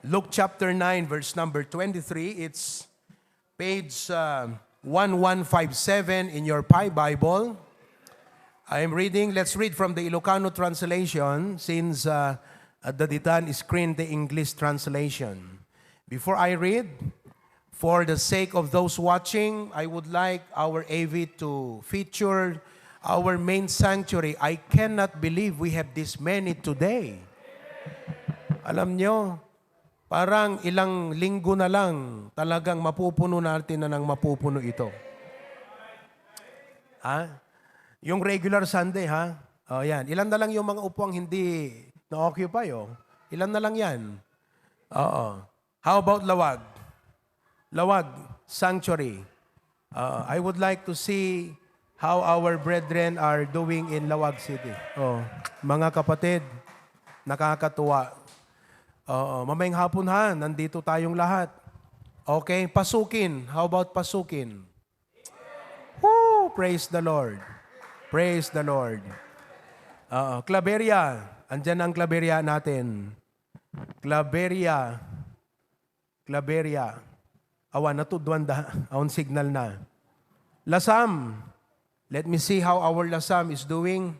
Luke chapter 9, verse number 23. It's page 1157 in your Bible. I am reading. Let's read from the Ilocano translation since the Ditan screen the English translation. Before I read, for the sake of those watching, I would like our AV to feature our main sanctuary. I cannot believe we have this many today. Alam nyo, parang ilang linggo na lang talagang mapupuno natin na ng mapupuno ito. Ha? Yung regular Sunday, ha? O yan. Ilan na lang yung mga upuang hindi na-occupy, oh. Ilan na lang yan? Oo. How about Lawag? Lawag, Sanctuary. I would like to see how our brethren are doing in Lawag City. Oh, mga kapatid, nakakatuwa. Mamayang hapon ha, nandito tayong lahat. Okay, pasukin. How about pasukin? Woo! Praise the Lord. Praise the Lord. Claveria. Andyan ang Claveria natin. Claveria. Claveria. Awan, natudwan da. Awan signal na. Lasam. Let me see how our Lasam is doing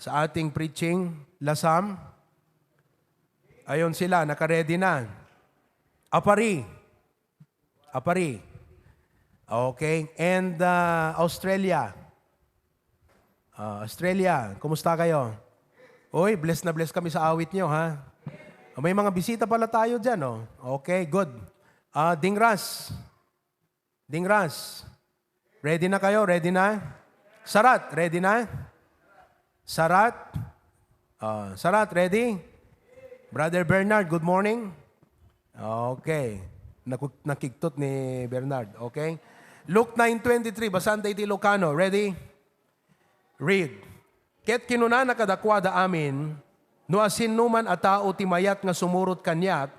sa ating preaching. Lasam. Ayon sila, naka-ready na. Apari. Apari. Okay. And Australia. Australia, kumusta kayo? Uy, blessed na blessed kami sa awit nyo, ha? May mga bisita pala tayo dyan, oh. Okay, good. Dingras. Dingras. Ready na kayo? Ready na? Sarat, ready na? Sarat? Sarat, ready? Brother Bernard, good morning. Okay. Nakiktot ni Bernard. Okay. Luke 9:23, basahan tayo ti Ilocano. Ready? Read. Ket kinuna nakadakwada amin, no asin numan a tao ti mayat nga sumurot kanyat,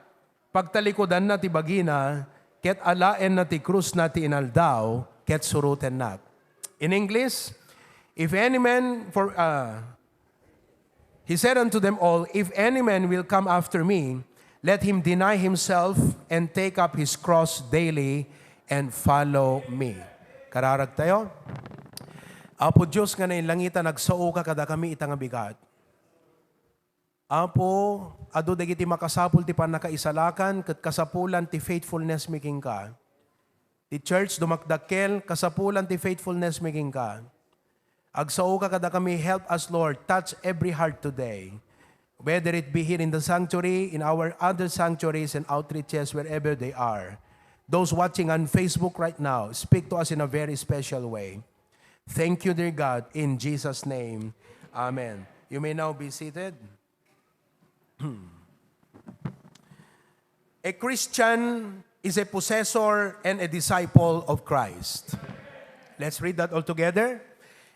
pagtalikodan na ti bagina, ket alaen na ti krus na ti inaldaw, ket suruten nat. In English, if any man He said unto them all, if any man will come after me, let him deny himself and take up his cross daily and follow me. Kararag tayo. Apo Diyos nga na langita nagsao ka kada kami itang bigat. Apo, adu dagiti makasapul ti panakaisalakan ket kasapulan ti faithfulness making ka. Ti church dumakdakkel kasapulan ti faithfulness making ka. Agsao ka kada kami, help us Lord, touch every heart today. Whether it be here in the sanctuary, in our other sanctuaries and outreaches, wherever they are. Those watching on Facebook right now, speak to us in a very special way. Thank you, dear God, in Jesus' name. Amen. You may now be seated. A Christian is a possessor and a disciple of Christ. Let's read that all together.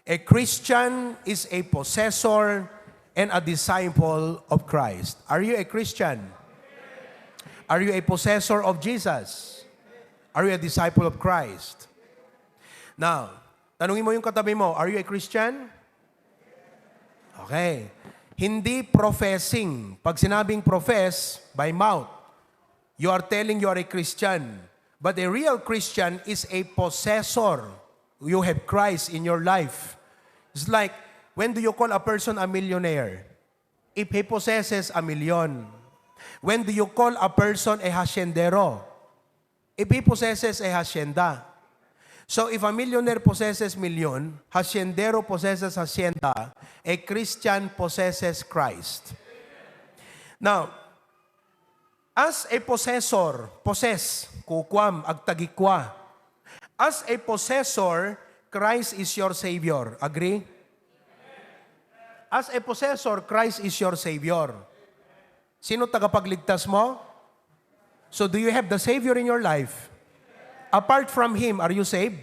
A Christian is a possessor and a disciple of Christ. Are you a Christian? Are you a possessor of Jesus? Are you a disciple of Christ? Now, tanungin mo yung katabi mo, are you a Christian? Okay. Hindi professing. Pag sinabing profess, by mouth, you are telling you are a Christian. But a real Christian is a possessor. You have Christ in your life. It's like, when do you call a person a millionaire? If he possesses $1 million. When do you call a person a haciendero? If he possesses a hacienda. So if a millionaire possesses million, haciendero possesses hacienda, a Christian possesses Christ. Now, as a possessor, possess, kukwam, agtagikwa. As a possessor, Christ is your Savior. Agree? As a possessor, Christ is your Savior. Sino tagapagligtas mo? So do you have the Savior in your life? Apart from Him, are you saved?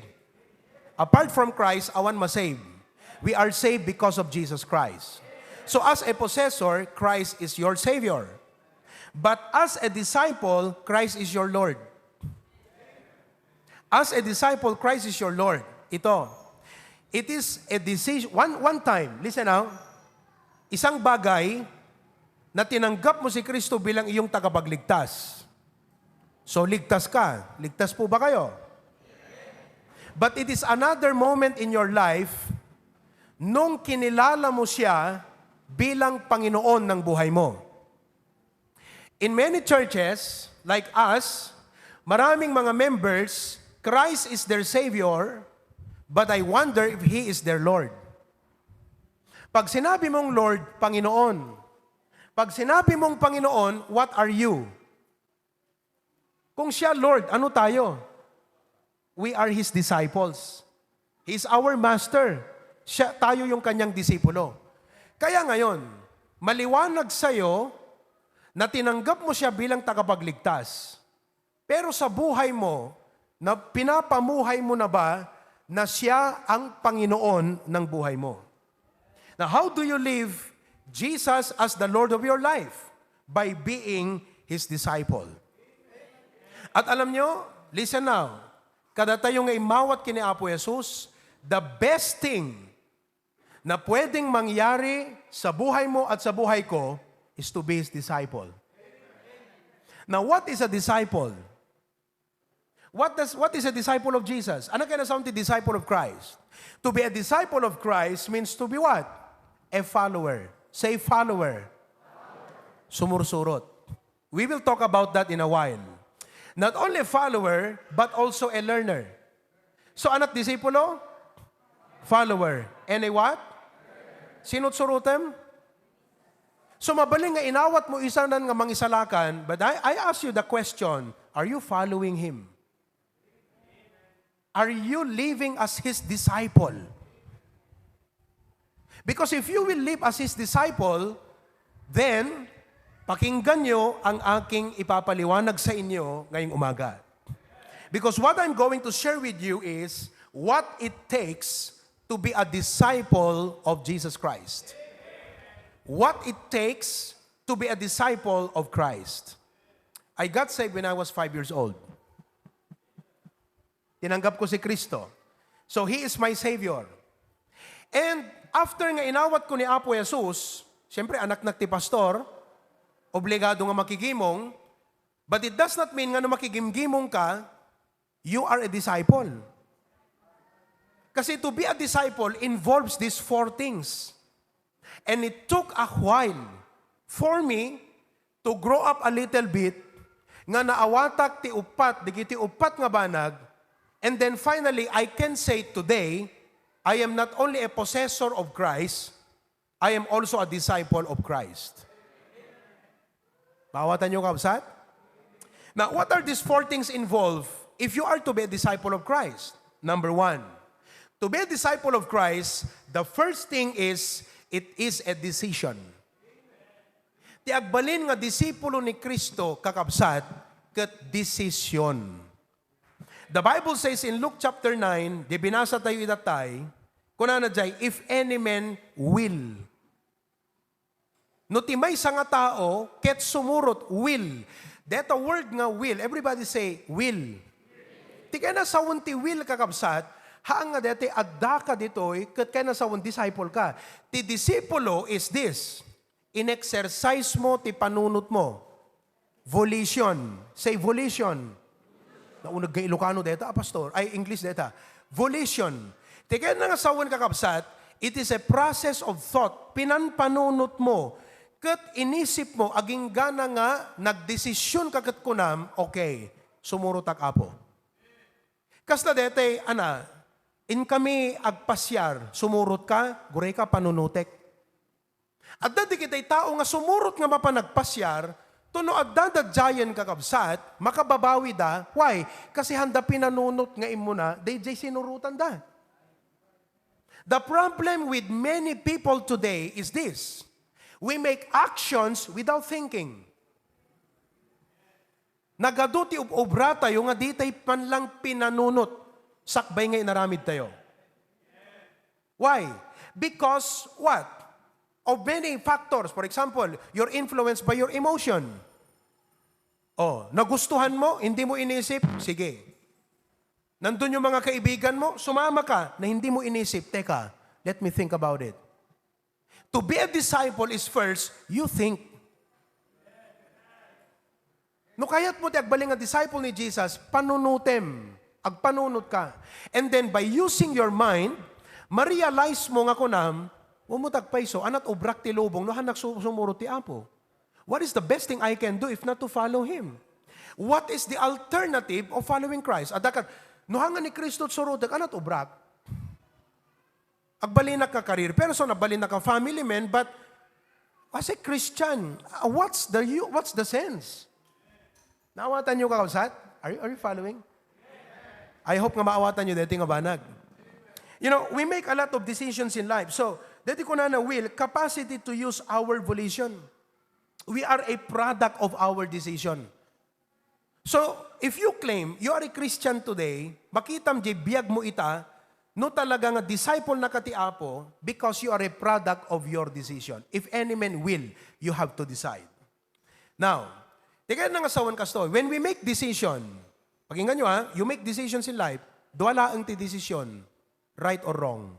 Apart from Christ, awan masave. We are saved because of Jesus Christ. So as a possessor, Christ is your Savior. But as a disciple, Christ is your Lord. As a disciple, Christ is your Lord. Ito. It is a decision. One time, listen now. Isang bagay na tinanggap mo si Kristo bilang iyong tagapagligtas. So ligtas ka. Ligtas po ba kayo? But it is another moment in your life nung kinilala mo siya bilang Panginoon ng buhay mo. In many churches, like us, maraming mga members, Christ is their Savior, but I wonder if He is their Lord. Pag sinabi mong Lord, Panginoon. Pag sinabi mong Panginoon, what are you? Kung siya Lord, ano tayo? We are His disciples. He is our Master. Tayo yung kanyang disipulo. Kaya ngayon, maliwanag sa'yo na tinanggap mo siya bilang tagapagligtas. Pero sa buhay mo, na pinapamuhay mo na ba na siya ang Panginoon ng buhay mo? Now, how do you live Jesus as the Lord of your life? By being His disciple. At alam nyo, listen now, kada tayo ngay mawat kini Apo Jesus, the best thing na pwedeng mangyari sa buhay mo at sa buhay ko is to be His disciple. Now, what is a disciple? What is a disciple of Jesus? Ano kaya na sound disciple of Christ? To be a disciple of Christ means to be what? A follower. Say follower. Sumursurot. We will talk about that in a while. Not only a follower, but also a learner. So, anak disipulo? Follower. And a what? Sinut-surutem? So, mabaling nga inawat mo isa nan nga mangisalakan, but I ask you the question, are you following Him? Are you living as His disciple? Because if you will live as His disciple, then, pakinggan nyo ang aking ipapaliwanag sa inyo ngayong umaga. Because what I'm going to share with you is what it takes to be a disciple of Jesus Christ. What it takes to be a disciple of Christ. I got saved when I was 5 years old. Tinanggap ko si Kristo. So He is my Savior. And after nga inawat ko ni Apo Jesus, siyempre anak ti pastor, obligado nga makigimong, but it does not mean nga na makigimgimong ka, you are a disciple. Kasi to be a disciple involves these 4 things. And it took a while for me to grow up a little bit, nga naawatak ti upat, digiti upat nga banag, and then finally, I can say today, I am not only a possessor of Christ, I am also a disciple of Christ. Bawatan nyo kabsat? Now, what are these 4 things involved if you are to be a disciple of Christ? Number 1, to be a disciple of Christ, the first thing is, it is a decision. Ti agbalin nga disipulo ni Kristo kakabsat, ket decision. The Bible says in Luke chapter 9, di binasa tayo itatay, kunana jay, if any man will. No timay sa nga tao, ket sumurot, will. That word nga will, everybody say, will. Ti kaya na sa ti will kakabsat, haang nga dati adda ka ditoy, ket kaya na sa disciple ka. Ti disipulo is this, in-exercise mo ti panunot mo. Volition. Say volition. Naunag kay Ilocano deta, pastor. Ay, English deta. Volition. Ti kaya na nga sa kakabsat, it is a process of thought. Pinanpanunot mo. Kat inisip mo, aging gana nga, nagdesisyon kakat kunam, okay, sumurutak apo. Kasta dete, in kami agpasyar, sumurot ka, gure ka panunutek. At dati kita'y tao nga sumurot nga mapanagpasyar, tuno agdadadjayan kakabsat, makababawi da. Why? Kasi handa pinanunot nga imuna, DJ sinurutan da. The problem with many people today is this. We make actions without thinking. Nagaduti obra tayo nga di tayo panlang pinanunot. Sakbay nga inaramid tayo. Why? Because what? Of many factors. For example, you're influenced by your emotion. Nagustuhan mo, hindi mo inisip, sige. Nandun yung mga kaibigan mo, sumama ka, na hindi mo inisip, teka, let me think about it. To be a disciple is first, you think. No kayat mo ti agbaling nga disciple ni Jesus, panunutem. Agpanunot ka. And then by using your mind, ma-realize mo nga kunam, umutag paiso, anat ubrak ti lubong, no hanak sumuro ti Apo. What is the best thing I can do if not to follow Him? What is the alternative of following Christ? Adakat, no hanga ni Kristo surudag, anat ubrak. Agbalin na ka career person, agbalin na ka family man, but as a Christian, what's the sense? Naawatan nyo kakabsat? Are you following? I hope nga maawatan nyo dito nga banag. You know, we make a lot of decisions in life. So, dito ko na will, capacity to use our volition. We are a product of our decision. So, if you claim you are a Christian today, makitam di biyag mo ita, no talaga nga disciple na kati Apo, because you are a product of your decision. If any man will, you have to decide. Now, tika na nga sawan kasto, when we make decision, pakinggan nyo you make decisions in life, duwala ang ti decision, right or wrong.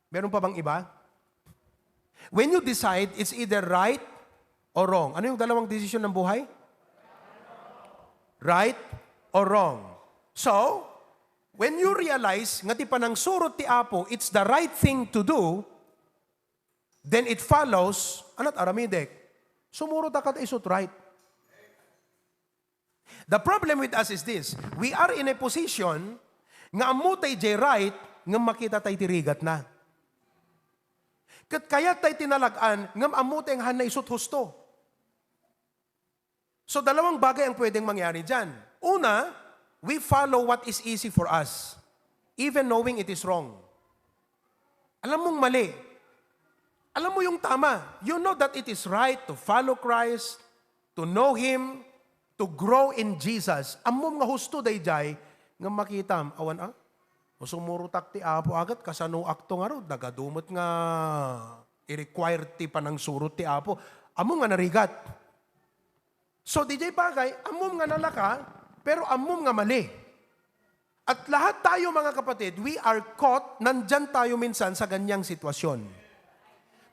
Meron pa bang iba? When you decide, it's either right or wrong. Ano yung dalawang decision ng buhay? Right or wrong. So, when you realize, nga ti panang surot ti Apo, it's the right thing to do, then it follows, anat aramidek, sumurot akat isot right. The problem with us is this, we are in a position, nga amutay jay right, nga makita tayo tirigat na. Kat kaya tayo tinalagaan, nga amutay ang hanay isot husto. So dalawang bagay ang pwedeng mangyari dyan. Una, we follow what is easy for us, even knowing it is wrong. Alam mong mali. Alam mo yung tama. You know that it is right to follow Christ, to know Him, to grow in Jesus. Amom nga husto dayjay nga makitam. Awan o sumurutak ti Apo agad kasano akto nga ro. Dagadumot nga i-require ti panang surut ti Apo. Amom nga narigat. So DJ bagay, amom nga nalaka, pero amom nga mali. At lahat tayo mga kapatid, we are caught, nandyan tayo minsan sa ganyang sitwasyon.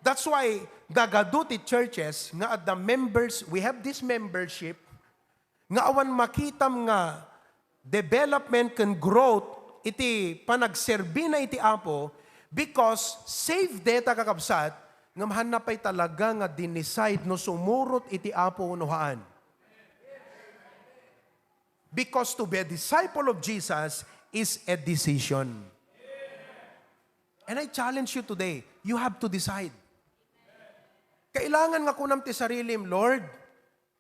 That's why gagaduti churches nga at the members, we have this membership nga awan makitam nga development and growth iti panagserbi na iti Apo because save data kakabsat nga mahanapay talaga nga dinicide no sumurot iti Apo unuhaan. Because to be a disciple of Jesus is a decision. And I challenge you today, you have to decide. Kailangan nga kunam ti sarilim, Lord,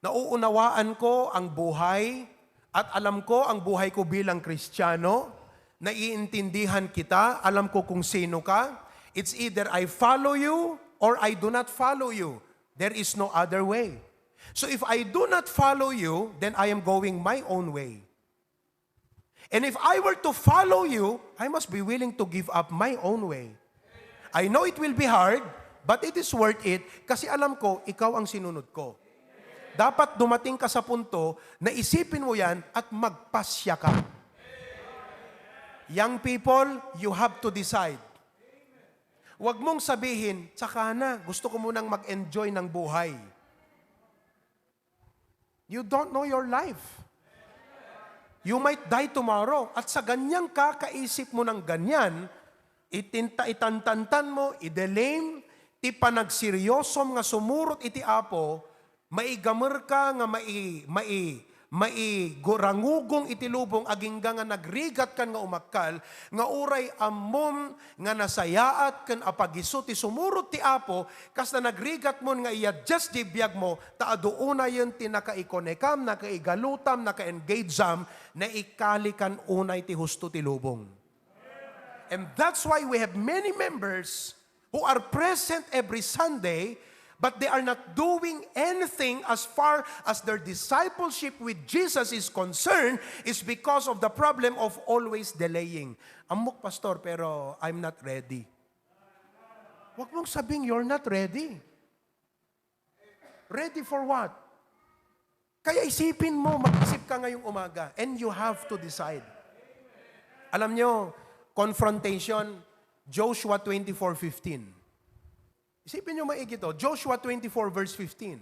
nauunawaan ko ang buhay at alam ko ang buhay ko bilang Kristiyano, naiintindihan kita, alam ko kung sino ka. It's either I follow you or I do not follow you. There is no other way. So if I do not follow you, then I am going my own way. And if I were to follow you, I must be willing to give up my own way. I know it will be hard, but it is worth it kasi alam ko, ikaw ang sinunod ko. Dapat dumating ka sa punto na isipin mo yan at magpasya ka. Young people, you have to decide. Huwag mong sabihin, tsaka na, gusto ko munang mag-enjoy ng buhay. You don't know your life. You might die tomorrow. At sa ganyang kakaisip mo ng ganyan, itantantan mo, idelame, ti panagseryosom nga sumurot iti Apo, maigamer ka nga maigurangugong iti lubong agingga nga nagrigat kan nga umakkal, nga uray ammom nga nasayaat kan apagiso ti sumurot ti Apo, kas na nagrigat mon nga i-adjust di biyag mo, taaduuna yun ti nakaikonekam, nakaigalutam, naka-engagam, na ikalikan unay ti husto ti lubong. And that's why we have many members who are present every Sunday, but they are not doing anything as far as their discipleship with Jesus is concerned, is because of the problem of always delaying. Amok, pastor, pero I'm not ready. Huwag mong sabing you're not ready. Ready for what? Kaya isipin mo, mag-isip ka ngayong umaga, and you have to decide. Alam nyo, confrontation, Joshua 24:15. Isipin nyo maigi to. Joshua 24 verse 15.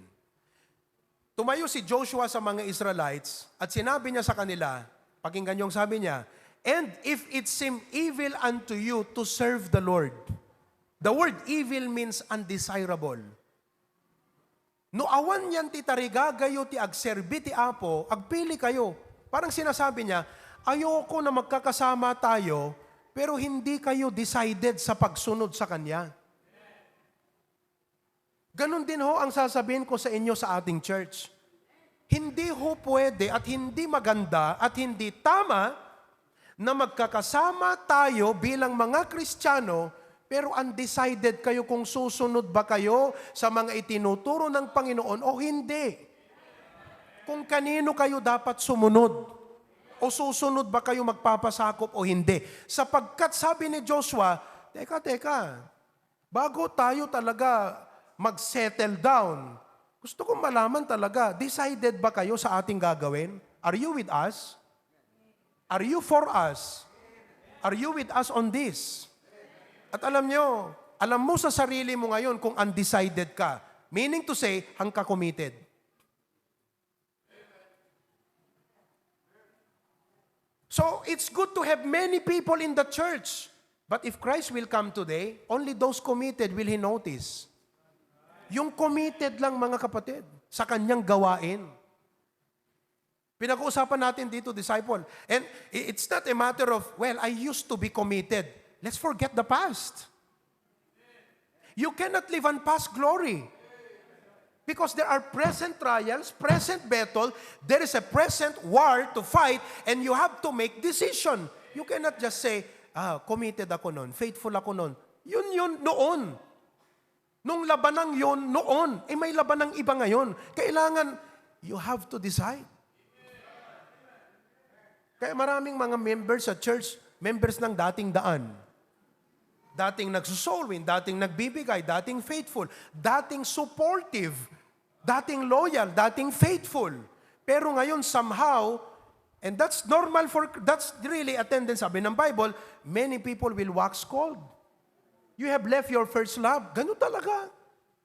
Tumayo si Joshua sa mga Israelites at sinabi niya sa kanila, pakinggan yung sabi niya, "And if it seem evil unto you to serve the Lord." The word evil means undesirable. No awan yan ti tariga gayo ti agserbi ti Apo, agpili kayo. Parang sinasabi niya, ayoko na magkakasama tayo, pero hindi kayo decided sa pagsunod sa Kanya. Ganon din ho ang sasabihin ko sa inyo sa ating church. Hindi ho pwede at hindi maganda at hindi tama na magkakasama tayo bilang mga Kristiyano, pero undecided kayo kung susunod ba kayo sa mga itinuturo ng Panginoon o hindi. Kung kanino kayo dapat sumunod o susunod ba kayo magpapasakop o hindi. Sapagkat sabi ni Joshua, teka, bago tayo talaga mag-settle down, gusto kong malaman talaga, decided ba kayo sa ating gagawin? Are you with us? Are you for us? Are you with us on this? At alam mo sa sarili mo ngayon kung undecided ka. Meaning to say, hang ka committed. So, it's good to have many people in the church. But if Christ will come today, only those committed will He notice. Yung committed lang mga kapatid, sa Kanyang gawain. Pinag-uusapan natin dito, disciple. And it's not a matter of, well, I used to be committed. Let's forget the past. You cannot live on past glory. Because there are present trials, present battle, there is a present war to fight, and you have to make decision. You cannot just say, committed ako noon, faithful ako noon. Yun, noon. Nung labanang yun, noon. May labanang iba ngayon. Kailangan, you have to decide. Kaya maraming mga members sa church, members ng dating daan. Dating nagsusoul win, dating nagbibigay, dating faithful, dating supportive, dating loyal, dating faithful. Pero ngayon somehow, and that's normal that's really a tendency, sabi ng Bible, many people will wax cold. You have left your first love. Ganun talaga.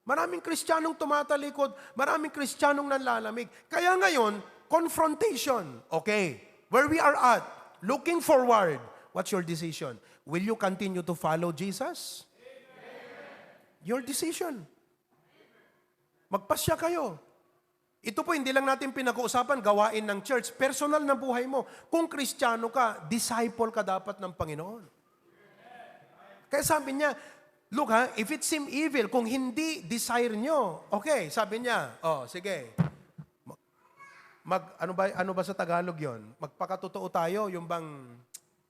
Maraming Kristiyanong tumatalikod, maraming Kristiyanong nanlalamig. Kaya ngayon, confrontation. Okay, where we are at, looking forward, what's your decision? Will you continue to follow Jesus? Your decision. Magpasya kayo. Ito po, hindi lang natin pinag-uusapan, gawain ng church. Personal na buhay mo. Kung Kristiyano ka, disciple ka dapat ng Panginoon. Kaya sabi niya, look if it seem evil, kung hindi desire nyo, okay, sabi niya, sige. Ano ba sa Tagalog yon? Magpakatotoo tayo, yung bang,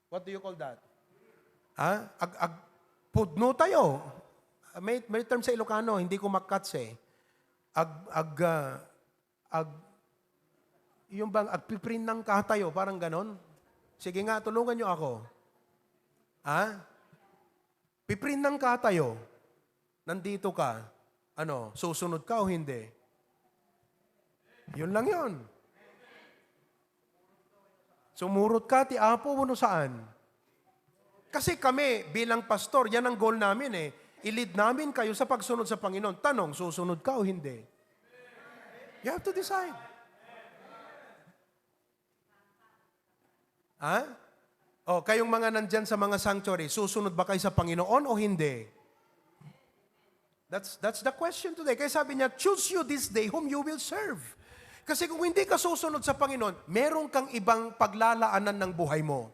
what do you call that? Pudno tayo. May term sa Ilocano, hindi ko makats eh. Yung bang agpiprint ng katayo, parang ganon. Sige nga, tulungan nyo ako. Piprint ng katayo. Nandito ka. Susunod ka o hindi? Yun lang yun. Sumurot ka, ti Apo mo no saan? Kasi kami, bilang pastor, yan ang goal namin eh. I-lead namin kayo sa pagsunod sa Panginoon. Tanong, susunod ka o hindi? You have to decide. Kayong mga nandyan sa mga sanctuary, susunod ba kayo sa Panginoon o hindi? That's the question today. Kaya sabi niya, choose you this day whom you will serve. Kasi kung hindi ka susunod sa Panginoon, meron kang ibang paglalaanan ng buhay mo.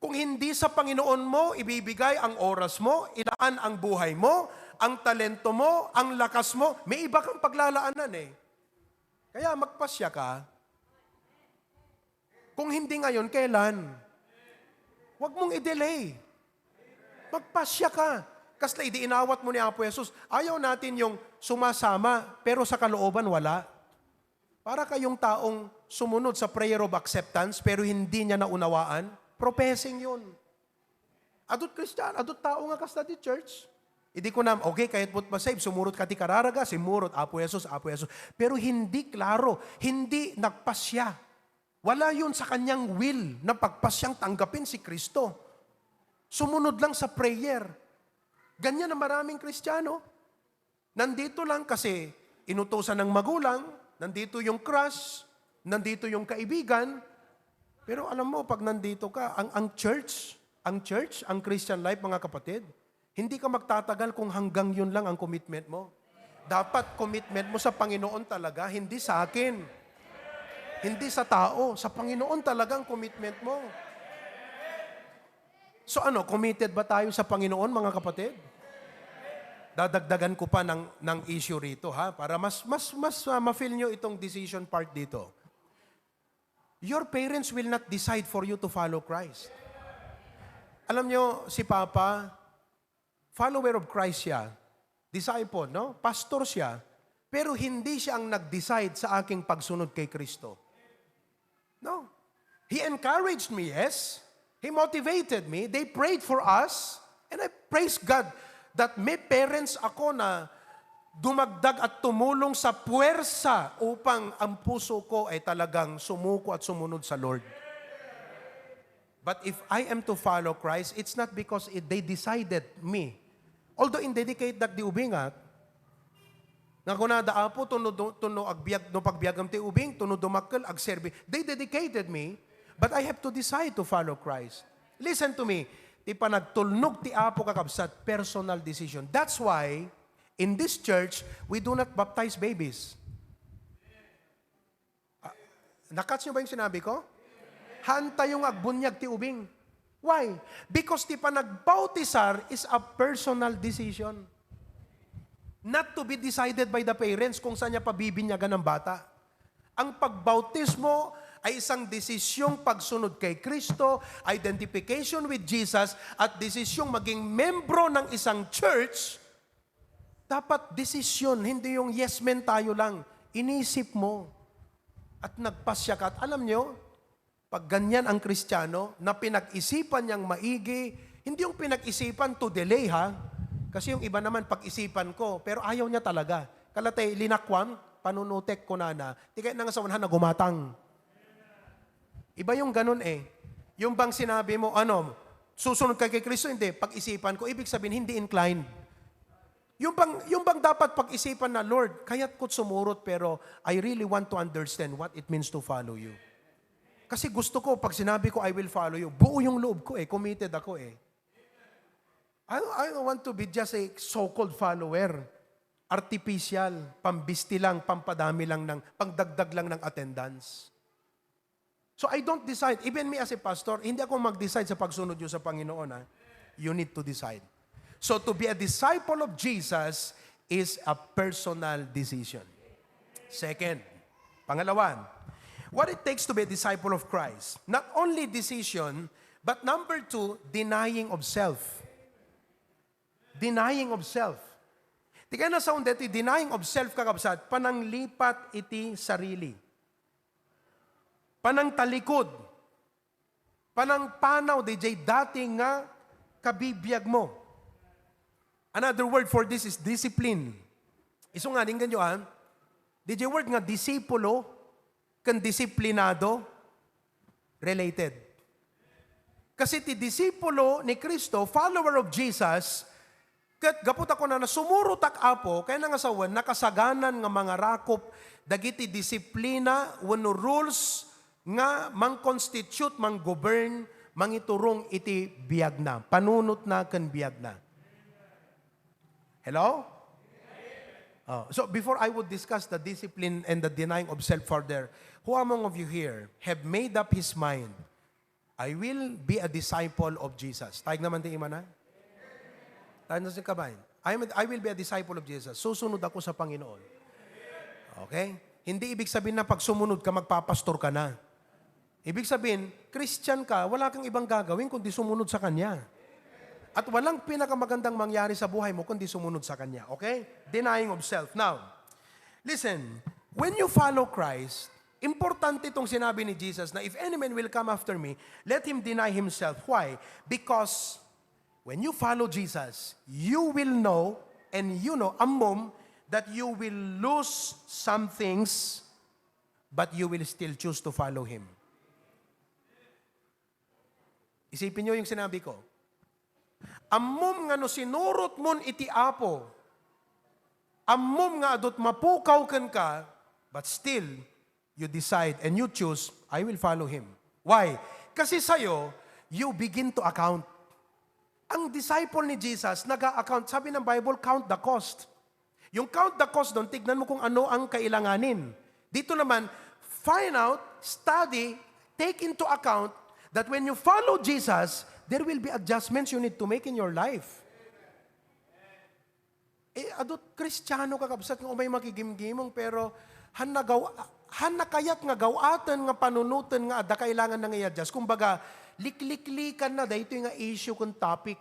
Kung hindi sa Panginoon mo, ibibigay ang oras mo, ilaan ang buhay mo, ang talento mo, ang lakas mo, may iba kang paglalaanan eh. Kaya magpasya ka. Kung hindi ngayon, kailan? Huwag mong i-delay. Magpasya ka. Kasi idiinawat mo ni Apo Jesus, ayaw natin yung sumasama, pero sa kalooban wala. Para kayong taong sumunod sa prayer of acceptance, pero hindi niya naunawaan, professing yun. Adult Christian, adult tao nga kasta di church. Hindi ko na, okay, kahit put pa save, sumurot ka ti kararaga, simurot, Apo Jesus, Apo Jesus. Pero hindi klaro, hindi nagpasya. Wala yun sa kanyang will na pagpasyang tanggapin si Kristo. Sumunod lang sa prayer. Ganyan na maraming Kristiyano. Nandito lang kasi inutusan ng magulang, nandito yung crush, nandito yung kaibigan. Pero alam mo, pag nandito ka, ang church, ang Christian life, mga kapatid, hindi ka magtatagal kung hanggang yun lang ang commitment mo. Dapat commitment mo sa Panginoon talaga, hindi sa akin. Hindi sa tao, sa Panginoon talaga ang commitment mo. So committed ba tayo sa Panginoon, mga kapatid? Dadagdagan ko pa ng issue rito, ha, para mas ma-feel nyo itong decision part dito. Your parents will not decide for you to follow Christ. Alam nyo, si Papa, follower of Christ siya, disciple, no? Pastor siya, pero hindi siya ang nag-decide sa aking pagsunod kay Kristo. No. He encouraged me, yes. He motivated me. They prayed for us. And I praise God that may parents ako na dumagdag at tumulong sa puwersa upang ang puso ko ay talagang sumuko at sumunod sa Lord. But if I am to follow Christ, it's not because they decided me. Although in dedicate that di ubingat, nga kunada apo, tuno agbiag, no pagbiagam ti ubing, tuno dumakkel, agserbi. They dedicated me, but I have to decide to follow Christ. Listen to me, ti panagtulnog ti apo kakabsat, personal decision. That's why, in this church, we do not baptize babies. Nakats nyo ba yung sinabi ko? Hanta yung agbunyag ti ubing. Why? Because ti panagbautisar is a personal decision. Not to be decided by the parents kung saan niya pabibinyagan ng bata. Ang pagbautismo ay isang desisyong pagsunod kay Kristo, identification with Jesus, at desisyong maging membro ng isang church. Dapat desisyon, hindi yung yes men tayo lang. Inisip mo at nagpasya ka. At alam nyo, pag ganyan ang Kristiyano, na pinag-isipan niyang maigi, hindi yung pinag-isipan to delay, ha? Kasi yung iba naman, pag-isipan ko, pero ayaw niya talaga. Kalatay, linakwam, panunutek ko na, tigay na nga sa wanhan na gumatang. Iba yung ganun eh. Yung bang sinabi mo, susunod ka kay Kristo, hindi. Pag-isipan ko, ibig sabihin, hindi inclined. Yung bang dapat pag-isipan na, Lord, kaya't ko't sumurot, pero I really want to understand what it means to follow you. Kasi gusto ko, pag sinabi ko, I will follow you, buo yung loob ko eh, committed ako eh. I don't want to be just a so-called follower. Artificial, pambisti lang, pampadami lang, pangdagdag lang ng attendance. So I don't decide. Even me as a pastor, hindi ako mag-decide sa pagsunod nyo sa Panginoon. Ha? You need to decide. So to be a disciple of Jesus is a personal decision. Second, pangalawa, what it takes to be a disciple of Christ. Not only decision, but number 2, denying of self. Denying of self. Di kaya na sound iti denying of self kakabsat, pananglipat iti sarili. Panang talikod. Panang panaw, DJ, dati nga kabibiyag mo. Another word for this is discipline. Iso nga, din ganyo DJ, word nga disipulo, kan disiplinado, related. Kasi ti disipulo ni Kristo, follower of Jesus, kat gapot ako na sumurutak apo, kaya nga sawan, nakasaganan nga mga rakop, dagiti disiplina, wano rules, nga mang-constitute, mang-govern, mangiturong iti biyag na. Panunot na kan biyag na. Hello? So before I would discuss the discipline and the denying of self further, who among of you here have made up his mind, I will be a disciple of Jesus? Taig naman di imana? Tayo na sa kabayan. I will be a disciple of Jesus. Susunod ako sa Panginoon. Okay? Hindi ibig sabihin na pag sumunod ka, magpapastor ka na. Ibig sabihin, Christian ka, wala kang ibang gagawin kundi sumunod sa Kanya. At walang pinakamagandang mangyari sa buhay mo kundi sumunod sa Kanya. Okay? Denying of self. Now, listen, when you follow Christ, importante itong sinabi ni Jesus na if any man will come after me, let him deny himself. Why? Because when you follow Jesus, you will know, and you know, amom, that you will lose some things, but you will still choose to follow Him. Isipin nyo yung sinabi ko. Amom nga no sinurot mon iti apo, Ammom nga adot mapukaw kan ka, but still, you decide and you choose, I will follow Him. Why? Kasi sa'yo, you begin to account. Ang disciple ni Jesus, nag-a-account. Sabi ng Bible, count the cost. Yung count the cost doon, tignan mo kung ano ang kailanganin. Dito naman, find out, study, take into account that when you follow Jesus, there will be adjustments you need to make in your life. Adot Kristiyano ka kabsat kung may makigimgimong, pero han nakayat nga gawatan nga panunutan nga ada kailangan nang i-adjust. Kumbaga, likliklikan na dahito yung issue kung topic.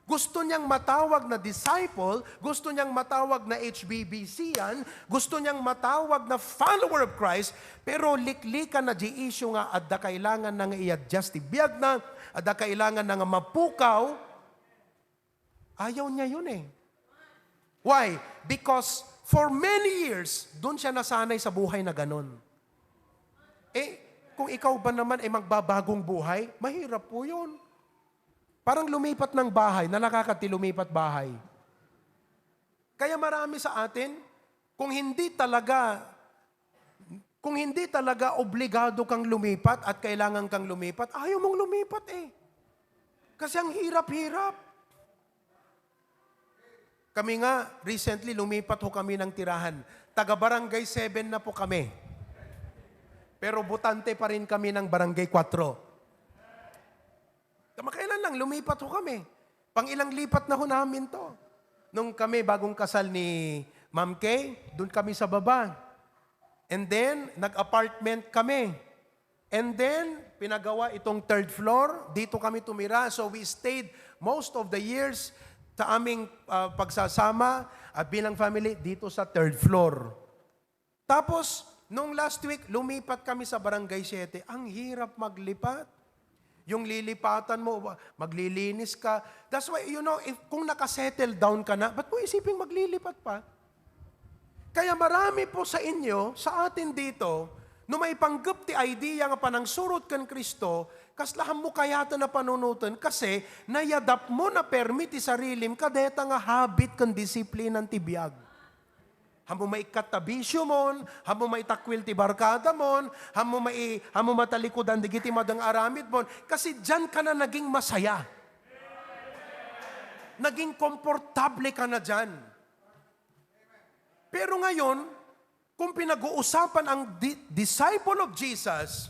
Gusto niyang matawag na disciple, gusto niyang matawag na HBBC yan, gusto niyang matawag na follower of Christ, pero liklikan na di issue nga ada kailangan nang i-adjust. Ibiyag na, ada kailangan nang mapukaw, ayaw niya yun eh. Why? Because for many years, doon siya nasanay sa buhay na ganon. Kung ikaw ba naman magbabagong buhay, mahirap po yun. Parang lumipat ng bahay, na nakakati lumipat bahay. Kaya marami sa atin, kung hindi talaga obligado kang lumipat at kailangan kang lumipat, ayaw mong lumipat eh. Kasi ang hirap-hirap. Kami nga, recently, lumipat ho kami ng tirahan. Taga-barangay 7 na po kami. Pero butante pa rin kami ng barangay 4. Kamakailan lang, lumipat ho kami. Pang-ilang lipat na ho namin to. Nung kami, bagong kasal ni Ma'am Kay, doon kami sa baba. And then, nag-apartment kami. And then, pinagawa itong 3rd floor. Dito kami tumira. So we stayed most of the years sa aming pagsasama at bilang family dito sa 3rd floor. Tapos, nung last week, lumipat kami sa Barangay 7. Ang hirap maglipat. Yung lilipatan mo, maglilinis ka. That's why, kung nakasettle down ka na, ba't mo isipin maglilipat pa? Kaya marami po sa inyo, sa atin dito, no may panggap ti idea nga panang surot kan Kristo, kaslahan mo kayata na panunutan kasi nayadap mo na permit ti sarilim kadeta nga habit kan disiplinan ti biyag. Hamo maikatabisyo mon, hamo maitakwil ti barkada mon, hamo matalikodan digiti madang aramid mon, kasi diyan ka na naging masaya. Naging komportable ka na diyan. Pero ngayon, kung pinag-uusapan ang disciple of Jesus,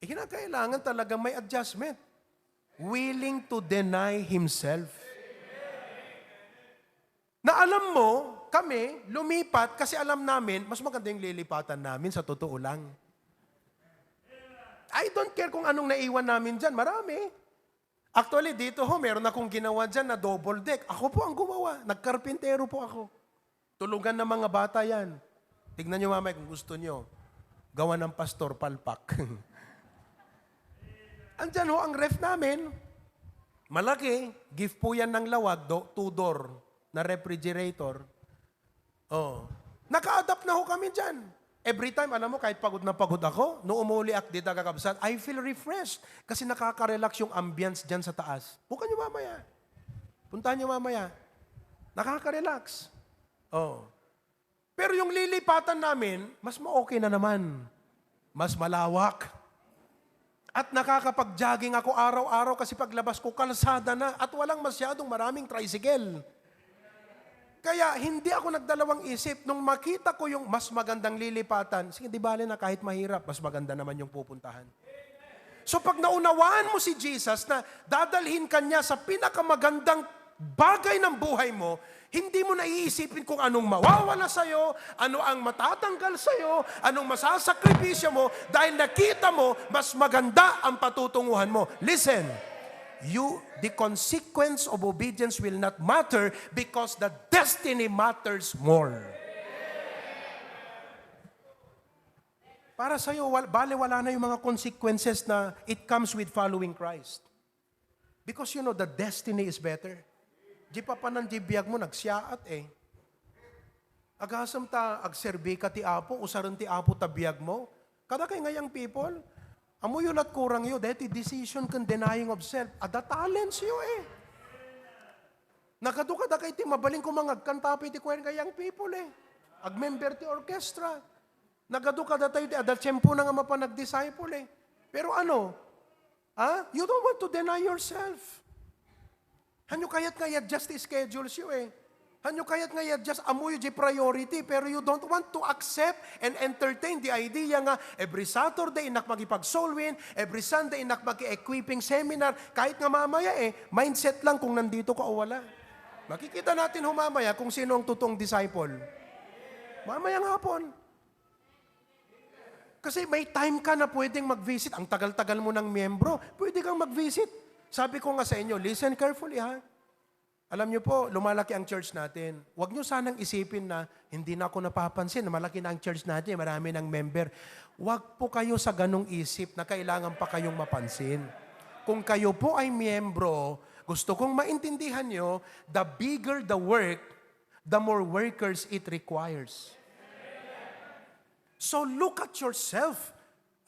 kinakailangan talagang may adjustment. Willing to deny himself. Na alam mo, kami, lumipat kasi alam namin, mas maganda yung lilipatan namin sa totoo lang. I don't care kung anong naiwan namin dyan, marami. Actually, dito meron akong ginawa dyan na double deck. Ako po ang gumawa, nagkarpintero po ako. Tulugan ng mga bata yan. Tignan nyo mamaya kung gusto nyo. Gawa ng pastor, palpak. Andyan ang ref namin. Malaki. Gift po yan ng lawag, two-door na refrigerator. Naka-adapt na kami dyan. Every time, alam mo, kahit pagod na pagod ako, no umuli ak dito kakabsat, I feel refreshed. Kasi nakaka-relax yung ambience dyan sa taas. Bukan nyo mamaya. Puntahan nyo mamaya. Nakaka-relax. Pero yung lilipatan namin, mas okay na naman. Mas malawak. At nakakapag-jogging ako araw-araw kasi paglabas ko, kalsada na at walang masyadong maraming tricycle. Kaya hindi ako nagdalawang isip. Nung makita ko yung mas magandang lilipatan, sige, di bale na kahit mahirap, mas maganda naman yung pupuntahan. So pag naunawaan mo si Jesus na dadalhin ka niya sa pinakamagandang bagay ng buhay mo, hindi mo naiisipin kung anong mawawala sa'yo, ano ang matatanggal sa'yo, anong masasakripisyo mo, dahil nakita mo, mas maganda ang patutunguhan mo. Listen, the consequence of obedience will not matter because the destiny matters more. Para sa'yo, wala na yung mga consequences na it comes with following Christ. Because the destiny is better. Di pa panan di biyag mo, nagsiyaat eh. Agasam ta, agserbi ka ti apo, usaran ti apo ta biyag mo. Kada kay ngayang people, amoy yun at kurang yun, dahil decision kan denying of self. Ada talents yun eh. Nakadukad kay ti mabaling ko mga kanta iti kwen kay young people Agmember ti orchestra. Nakadukad tayo ti adal tiyempo na nga mapanag-disciple Pero ano? You don't want to deny yourself. Hanyo kayat just schedules you Hanyo kayat just amoy di priority, pero you don't want to accept and entertain the idea nga every Saturday inak magipag-soul win, every Sunday inak mag-equipping seminar, kahit nga mamaya mindset lang kung nandito ka o wala. Makikita natin humamaya kung sino ang totoong disciple. Mamayang hapon. Kasi may time ka na pwedeng mag-visit. Ang tagal-tagal mo ng miyembro, pwede kang mag-visit. Sabi ko nga sa inyo, listen carefully Alam niyo po, lumalaki ang church natin. Huwag niyo sanang isipin na hindi na ako napapansin na malaki na ang church natin, marami ng member. Huwag po kayo sa ganong isip na kailangan pa kayong mapansin. Kung kayo po ay miyembro, gusto kong maintindihan niyo, the bigger the work, the more workers it requires. So look at yourself,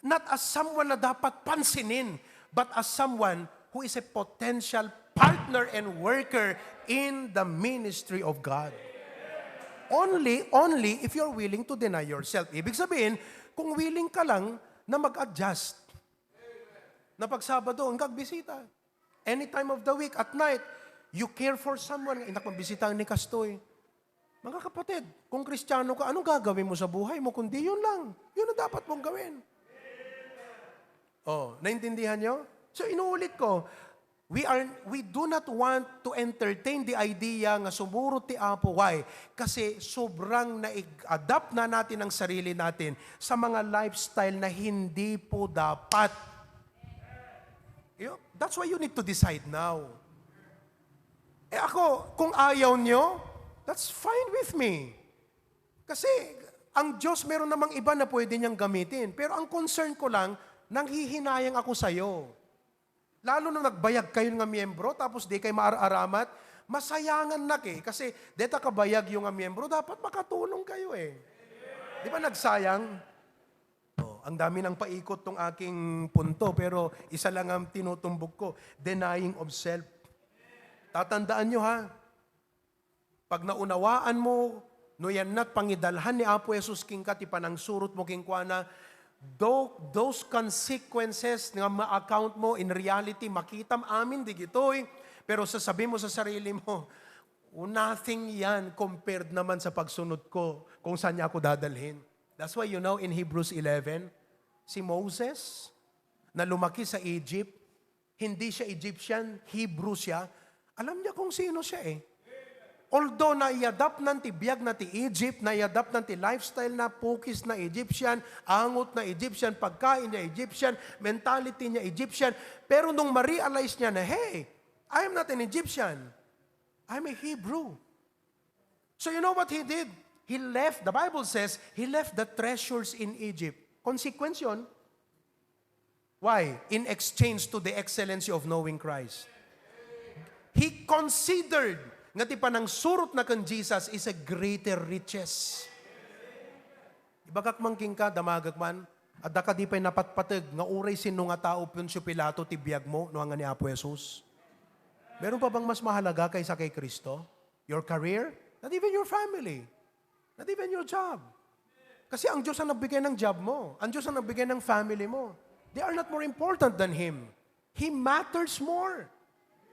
not as someone na dapat pansinin, but as someone who is a potential partner and worker in the ministry of God. Only if you're willing to deny yourself. Ibig sabihin, kung willing ka lang na mag-adjust. Na pag Sabado, ang kagbisita. Any time of the week, at night, you care for someone. Inak magbisita ni Kastoy. Mga kapatid, kung Kristiyano ka, anong gagawin mo sa buhay mo? Kundi yun lang. Yun ang dapat mong gawin. Naintindihan nyo? So inuulit ko, we do not want to entertain the idea nga sumurot ti Apo. Why? Kasi sobrang na-adapt na natin ang sarili natin sa mga lifestyle na hindi po dapat. That's why you need to decide now. Ako, kung ayaw nyo, that's fine with me. Kasi ang Diyos meron namang iba na pwede niyang gamitin. Pero ang concern ko lang, nanghihinayang ako sa'yo. Lalo na nagbayag kayo nga miyembro, tapos di kayo maaaramat, masayangan kasi deta kabayag yung nga miyembro, dapat makatulong kayo Di ba nagsayang? Ang dami ng paikot tong aking punto, pero isa lang ang tinutumbok ko, denying of self. Tatandaan nyo pag naunawaan mo, no yan na't pangidalhan ni Apo Jesus king ka, tipanang surot mo king kwa na, those consequences nga ma-account mo, in reality, makitam amin, di gitoy. Pero sasabihin mo sa sarili mo, nothing yan compared naman sa pagsunod ko kung saan niya ako dadalhin. That's why in Hebrews 11, si Moses, na lumaki sa Egypt, hindi siya Egyptian, Hebrew siya, alam niya kung sino siya Although na-i-adapt ng tibiyag na ti Egypt, na-i-adapt ng ti lifestyle na pukis na Egyptian, angot na Egyptian, pagkain na Egyptian, mentality niya Egyptian, pero nung ma-realize niya na, hey, I am not an Egyptian. I'm a Hebrew. So you know what he did? He left, the Bible says, he left the treasures in Egypt. Consequence yun. Why? In exchange to the excellency of knowing Christ. He considered nga ti panang surot na kan Jesus is a greater riches. Ibagak mangking ka, damagak man, at ka di pa'y napatpatag, nga uray sino nga tao Poncio Pilato tibiyag mo, no nga ni Apo Jesus. Meron pa bang mas mahalaga kaysa kay Kristo? Your career? Not even your family. Not even your job. Kasi ang Diyos ang nagbigay ng job mo. Ang Diyos ang nagbigay ng family mo. They are not more important than Him. He matters more.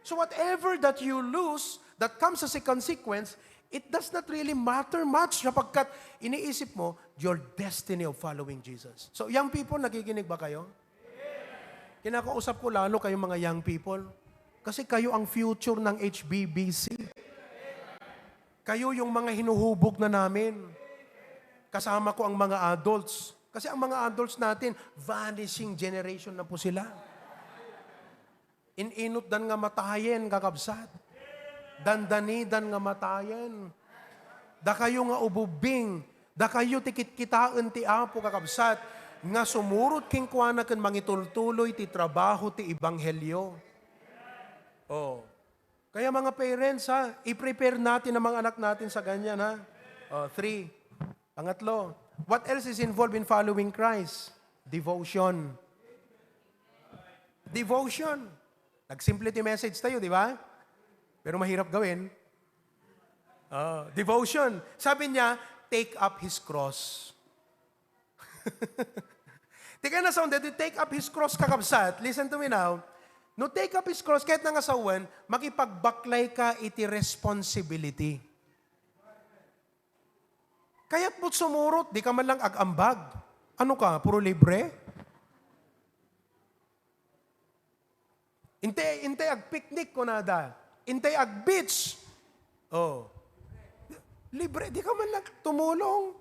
So whatever that you lose, that comes as a consequence, it does not really matter much sapagkat iniisip mo your destiny of following Jesus. So young people, nakikinig ba kayo? Kinakausap ko lalo kayong mga young people. Kasi kayo ang future ng HBBC. Kayo yung mga hinuhubog na namin. Kasama ko ang mga adults. Kasi ang mga adults natin, vanishing generation na po sila. Ininot dan nga matayen, kakabsat. Dandanidan nga matayen. Da kayo nga ububing. Da kayo tikit kitaan ti Apo, kakabsat. Nga sumurot king kuana ken mangitultuloy ti trabaho ti ebanghelyo. Kaya mga parents i-prepare natin ang mga anak natin sa ganyan 3. Pangatlo, what else is involved in following Christ? Devotion. Devotion. Nag-simplity message tayo, di ba? Pero mahirap gawin. Devotion. Sabi niya, take up his cross. Tika na sound, to take up his cross kakabsat. Listen to me now. No take up his cross, kahit nangasawan, makipagbaklay ka iti responsibility. Kaya't mo't sumurot, di ka man lang agambag. Ano ka, puro libre? Inte ag picnic ko nada. Inte ag beach. Oh. Libre, di ka man lang tumulong.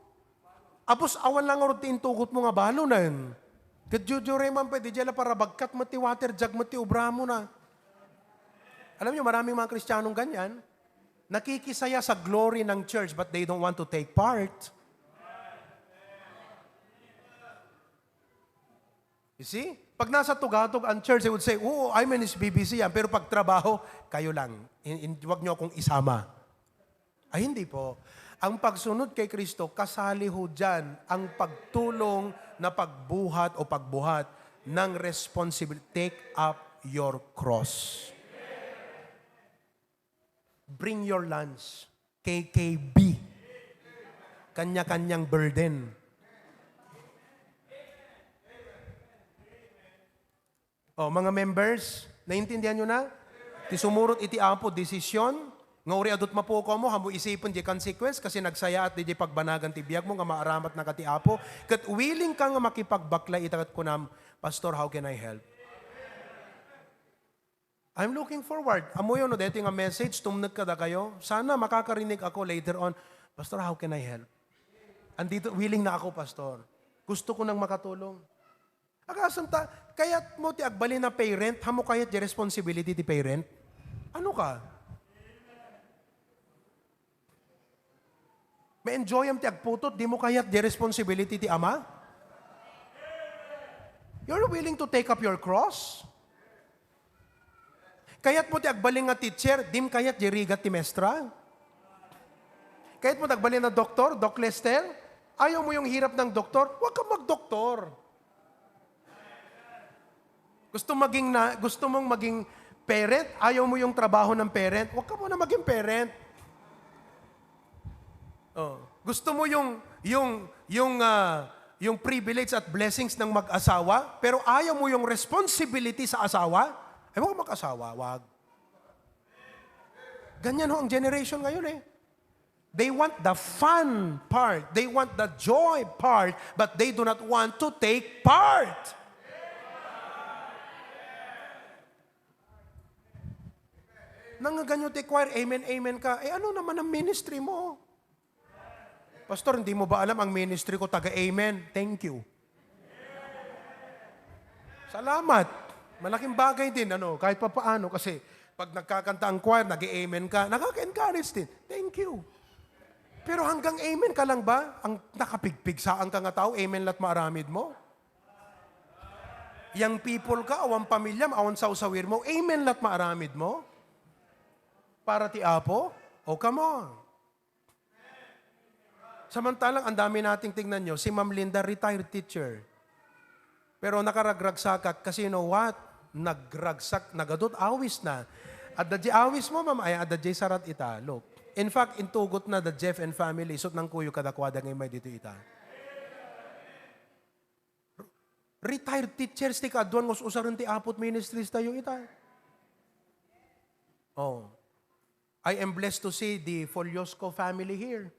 Apos awan lang rutin tugot mo nga balo na yun. Kadjudjure man pwede dyan para bagkat mati water jug mati ubra mo na. Alam niyo, maraming mga Kristiyanong ganyan, nakikisaya sa glory ng church but they don't want to take part. You see? Pag nasa tugatog ang church, they would say, oh, I'm in BBC yan. Pero pag trabaho, kayo lang. Huwag niyo akong isama. Ay, hindi po. Ang pagsunod kay Kristo, kasali ho dyan ang pagtulong na pagbuhat o pagbuhat ng responsibility. Take up your cross. Bring your lunch. KKB. Kanya-kanyang burden. Oh, mga members, naintindihan nyo na? Ti sumurot iti apo, desisyon, nga uri adot mapuko mo, hamu isipon di consequence, kasi nagsaya at di pagbanagan ti biyag mo, nga maaramat na kati apo. Kat willing ka nga makipagbaklay itakat ko na, Pastor, how can I help? I'm looking forward. Amo yun, no, dito nga message, tumnag ka da kayo. Sana makakarinig ako later on, Pastor, how can I help? Andito, willing na ako, Pastor. Gusto ko nang makatulong. Akasanta, kaya't mo ti agbalin na parent, hamo kayat di responsibility ti parent? Ano ka? May enjoy am ti agputot, di mo kayat di responsibility ti ama? You're willing to take up your cross? Kaya't mo ti agbalin nga teacher, dim kayat di rigat ti mestra? Kaya't mo ti agbalin na doktor, Doc Lester, ayaw mo yung hirap ng doktor, huwag kang mag-doktor. Gusto mong maging parent, ayaw mo yung trabaho ng parent, huwag ka muna maging parent. Oh. Gusto mo yung privilege at blessings ng mag-asawa, pero ayaw mo yung responsibility sa asawa, ay huwag mag-asawa, wag. Ganyan ho ang generation ngayon eh. They want the fun part, they want the joy part, but they do not want to take part. Nangaganyo ti choir, amen, amen ka. Eh ano naman ang ministry mo? Pastor, hindi mo ba alam ang ministry ko taga-amen? Thank you. Salamat. Malaking bagay din, kahit pa paano. Kasi pag nagkakanta ang choir, nag-amen ka, nakaka-encourage din. Thank you. Pero hanggang amen ka lang ba? Ang nakapigpig saan ka nga tao, amen lat maaramid mo? Yang people ka, awang pamilya, awang sausawir mo, amen lat maaramid mo? Para ti apo? Oh, come on. Samantalang, ang dami nating tingnan nyo, si Ma'am Linda, retired teacher. Pero nakaragragsakak kasi you know what? Nagragsak, nagadot, awis na. At the awis mo, ma'am, ay at the sarat ita. Look. In fact, intugot na the Jeff and family, isot ng kuyo kadakwada ngay may dito ita. Retired teachers, ti kaduan, usaran ti apot ministries tayo ita. Oh. I am blessed to see the Foliosco family here.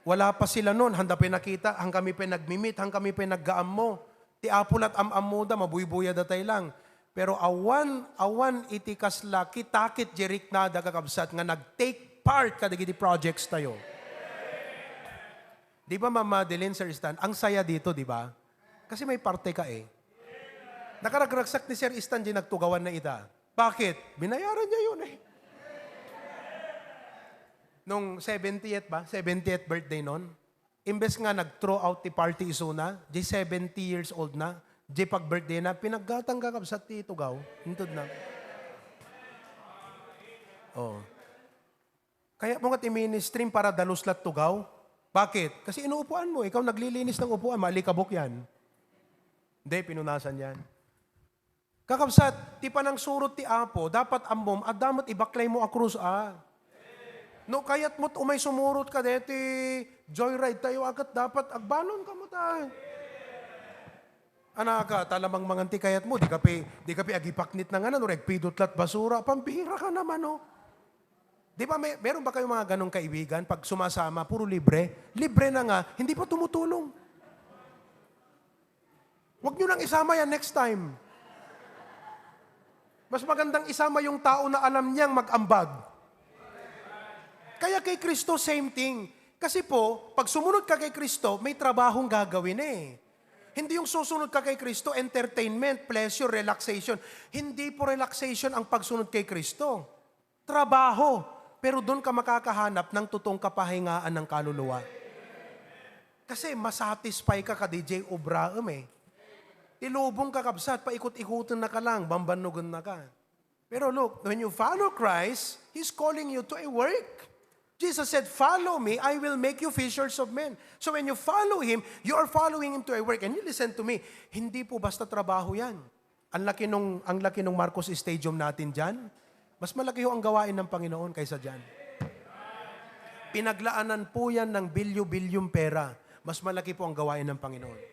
Wala pa sila noon, handa pinakita, hang kami pinagmimit, hang kami pinaggaam mo. Ti apulat am da, mabuybuya datay lang. Pero awan iti kasla, kitakit jerik na dagakabsat nga nag-take part kadagiti projects tayo. Di ba, Ma'am Madeline, Sir Stan, ang saya dito, di ba? Kasi may parte ka eh. Nakaragragsak ni Sir Stan di nagtugawan na ita. Bakit? Binayaran niya yun eh. Nung 70th ba? 70th birthday nun, imbes nga nag-throw out the party isuna, di 70 years old na, di pag-birthday na, pinaggatang kakab sa titugaw. Hintod na. Oh. Kaya mo nga ti-ministream para daluslat tugaw. Bakit? Kasi inuupuan mo. Ikaw naglilinis ng upuan, malikabok yan. Hindi, pinunasan yan. Kakabsat, ti panang surot ti apo, dapat ambom, at damat ibaklay mo a krus No, kayat mo't umay sumurot ka deti, joyride tayo agad dapat, agbalon ka mo tayo. Anaka, talamang manganti kayat mo, di kapi agipaknit na nga na, no, regpidotlat basura, pambihira ka naman, no. Di ba, meron ba kayong mga ganong kaibigan, pag sumasama, puro libre? Libre na nga, hindi pa tumutulong. Huwag nyo nang isama yan next time. Mas magandang isama yung tao na alam niyang mag-ambag. Kaya kay Kristo, same thing. Kasi po, pag sumunod ka kay Kristo, may trabahong gagawin eh. Hindi yung susunod ka kay Kristo, entertainment, pleasure, relaxation. Hindi po relaxation ang pagsunod kay Kristo. Trabaho. Pero doon ka makakahanap ng totoong kapahingaan ng kaluluwa. Kasi masatisfy ka ka DJ Obraem eh. Tilubong ka kabsat, paikot-ikutan na ka lang, bambanugan na ka. Pero look, when you follow Christ, He's calling you to a work. Jesus said, follow me, I will make you fishers of men. So when you follow Him, you are following Him to a work. And you listen to me, hindi po basta trabaho yan. Ang laki nung Marcos Stadium natin dyan, mas malaki ho ang gawain ng Panginoon kaysa dyan. Pinaglaanan po yan ng bilyo-bilyong pera. Mas malaki po ang gawain ng Panginoon.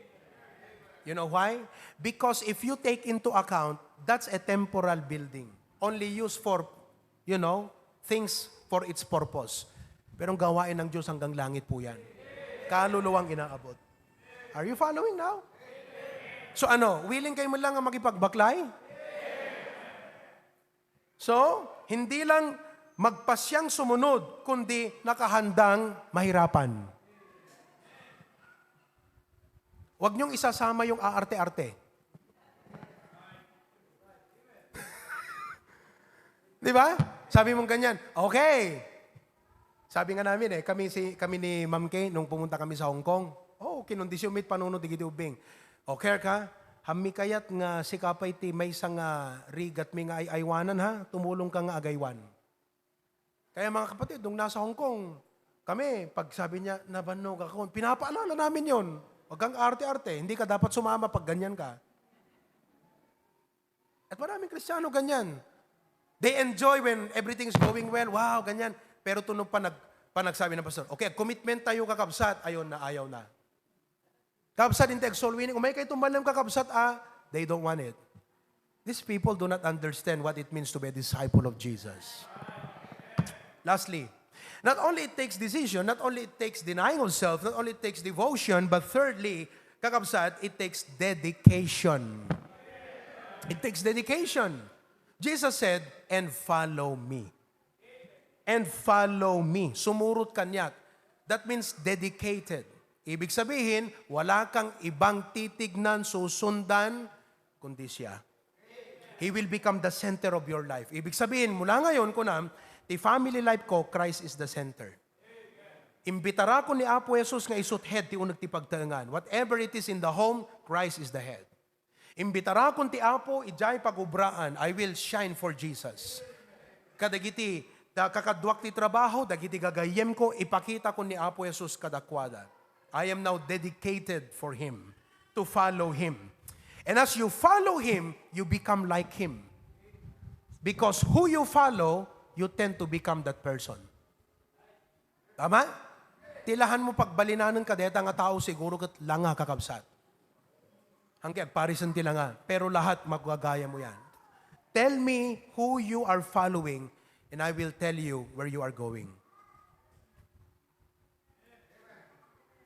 You know why? Because if you take into account, that's a temporal building. Only used for, things for its purpose. Pero ang gawain ng Diyos hanggang langit po yan. Kaluluwang inaabot. Are you following now? So willing kayo mo lang ang makipagbaklay? So, hindi lang magpasyang sumunod, kundi nakahandang mahirapan. Huwag niyong isasama yung aarte-arte. Di ba? Sabi mong ganyan, okay. Sabi nga namin kami ni Ma'am Kay, nung pumunta kami sa Hong Kong, kinondisyon mit panunod digiti ubing. Okay ka, hami kayat nga si kapay ti may isang rigat mi nga aywanan ha, tumulong ka nga agaywan. Kaya mga kapatid, nung nasa Hong Kong, kami, pag sabi niya, nabanog ako, pinapaalala namin yon. Huwag kang arte-arte, hindi ka dapat sumama pag ganyan ka. At maraming Kristiyano ganyan. They enjoy when everything's going well. Wow, ganyan. Pero tunog pa nagsabi ng pastor, okay, commitment tayo kakabsat. Ayaw na. Kakabsat, hindi soul winning. Umay kayo tumbalang kakabsat, they don't want it. These people do not understand what it means to be a disciple of Jesus. Lastly, not only it takes decision, not only it takes denying of self, not only it takes devotion, but thirdly, kakabsat, it takes dedication. It takes dedication. Jesus said, and follow me. And follow me. Sumurot kanyak. That means dedicated. Ibig sabihin, wala kang ibang titignan, susundan, kundi siya. He will become the center of your life. Ibig sabihin, mula ngayon, the family life ko, Christ is the center. Imbitara ko ni Apo Jesus nga isut head ti unag ti pagtaengan. Whatever it is in the home, Christ is the head. Imbitara ko ti Apo, ijay pagubraan, I will shine for Jesus. Kadagiti, kakadwak ti trabaho, dagiti gagayem ko, ipakita ko ni Apo Jesus kadakwada. I am now dedicated for Him, to follow Him. And as you follow Him, you become like Him. Because who you follow, you tend to become that person. Tama? Tilahan mo pagbalinan ng kadeta nga tao, siguro kat langa kakabsat. Hanggang parisan tila nga, pero lahat magagaya mo yan. Tell me who you are following, and I will tell you where you are going.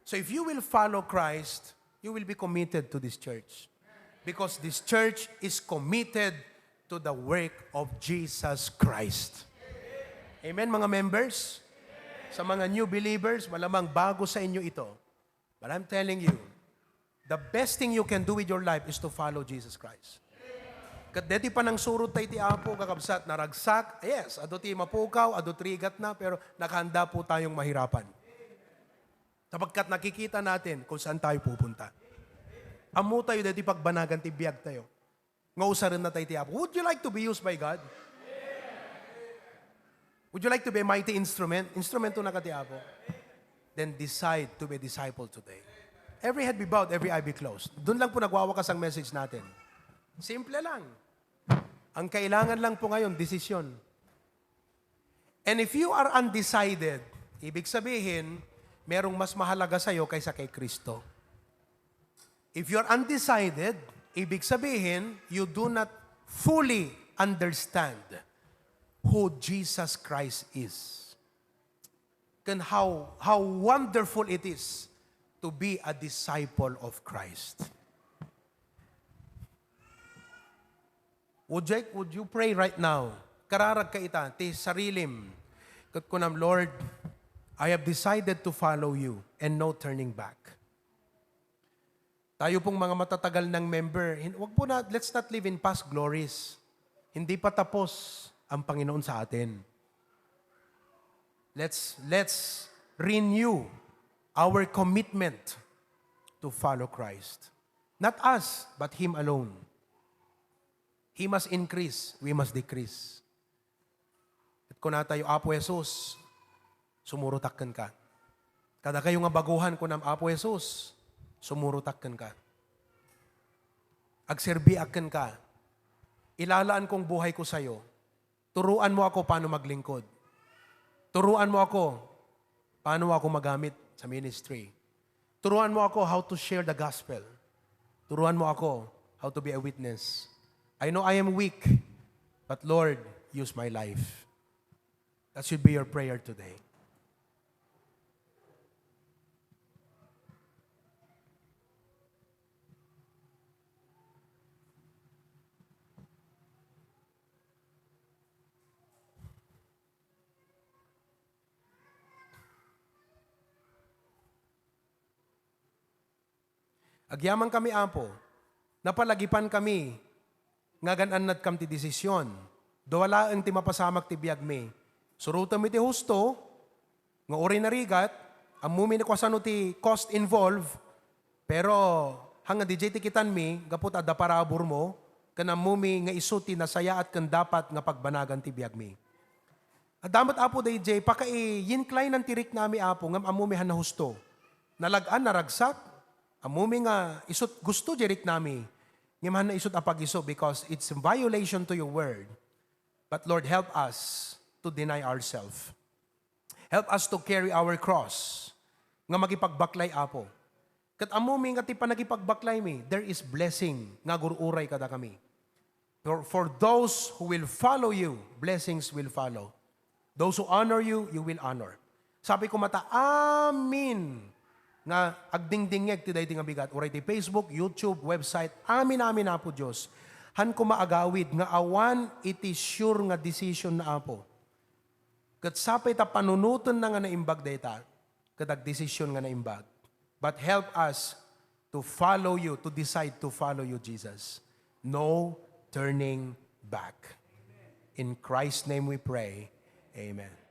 So if you will follow Christ, you will be committed to this church. Because this church is committed to the work of Jesus Christ. Amen, mga members? Sa mga new believers, malamang bago sa inyo ito. But I'm telling you, the best thing you can do with your life is to follow Jesus Christ. Kadeti pa nang surot tayo ti Apo, kakabsat, naragsak, yes, ado ti mapukaw, ado trigat na, pero nakahanda po tayong mahirapan. Sapagkat nakikita natin kung saan tayo pupunta. Amo tayo deti pagbanagan ti biyag tayo. Ngausa rin na tayo ti Apo. Would you like to be used by God? Would you like to be a mighty instrument? Instrumento na ka ti Apo. Then decide to be a disciple today. Every head be bowed, every eye be closed. Doon lang po nagwawakas ang message natin. Simple lang. Ang kailangan lang po ngayon, desisyon. And if you are undecided, ibig sabihin, merong mas mahalaga sa'yo kaysa kay Kristo. If you're undecided, ibig sabihin, you do not fully understand who Jesus Christ is. And how wonderful it is to be a disciple of Christ. Would you pray right now? Kararag ka ita, ti sarilim. Kat kunam, Lord, I have decided to follow you and no turning back. Tayo pong mga matatagal ng member, let's not live in past glories. Hindi pa tapos ang Panginoon sa atin. Let's renew our commitment to follow Christ. Not us, but Him alone. He must increase, we must decrease. At kung na tayo, Apo Jesus, sumurutakkan ka. Kada kayo nga baguhan ko ng Apo Jesus, sumurutakkan ka. Agserbiakan ka. Ilalaan kong buhay ko sa'yo. Turuan mo ako paano maglingkod. Turuan mo ako paano ako magamit sa ministry. Turuan mo ako how to share the gospel. Turuan mo ako how to be a witness. I know I am weak, but Lord, use my life. That should be your prayer today. Agyaman kami, Apo, napalagipan kami, nga gananad kam ti desisyon, dawala ang ti mapasamak ti biyag mi. Surutan mi ti husto, nga uri na rigat, amumi na kwasano ti cost involved, pero hanga di ti kitan mi, gapot adda parabor mo, kanamumi nga isuti na saya at kan dapat nga pagbanagan ti biyag mi. Adamat, Apo, DJ, paka-yincline ng tirik nami, Apo, ngam amumihan na husto. Nalagaan, naragsak, amumi nga isut gusto jerik nami. Ngaman na isut apag-iso because it's a violation to your word. But Lord, help us to deny ourselves. Help us to carry our cross. Nga magipagbaklay, Apo. Kat amumi nga ti panagipagbaklay mi, there is blessing nga gururay kada kami. For those who will follow you, blessings will follow. Those who honor you, you will honor. Sabi ko mata, amin. Nga agdingdingeg ti dayti nga bigat. Uray ti Facebook, YouTube, website, amin na po Diyos. Han ko maagawid nga awan iti sure nga decision na Apo. Kat sapay ta panunutan na nga naimbag dayta, kadag decision nga naimbag. But help us to follow you, to decide to follow you, Jesus. No turning back. In Christ's name we pray. Amen.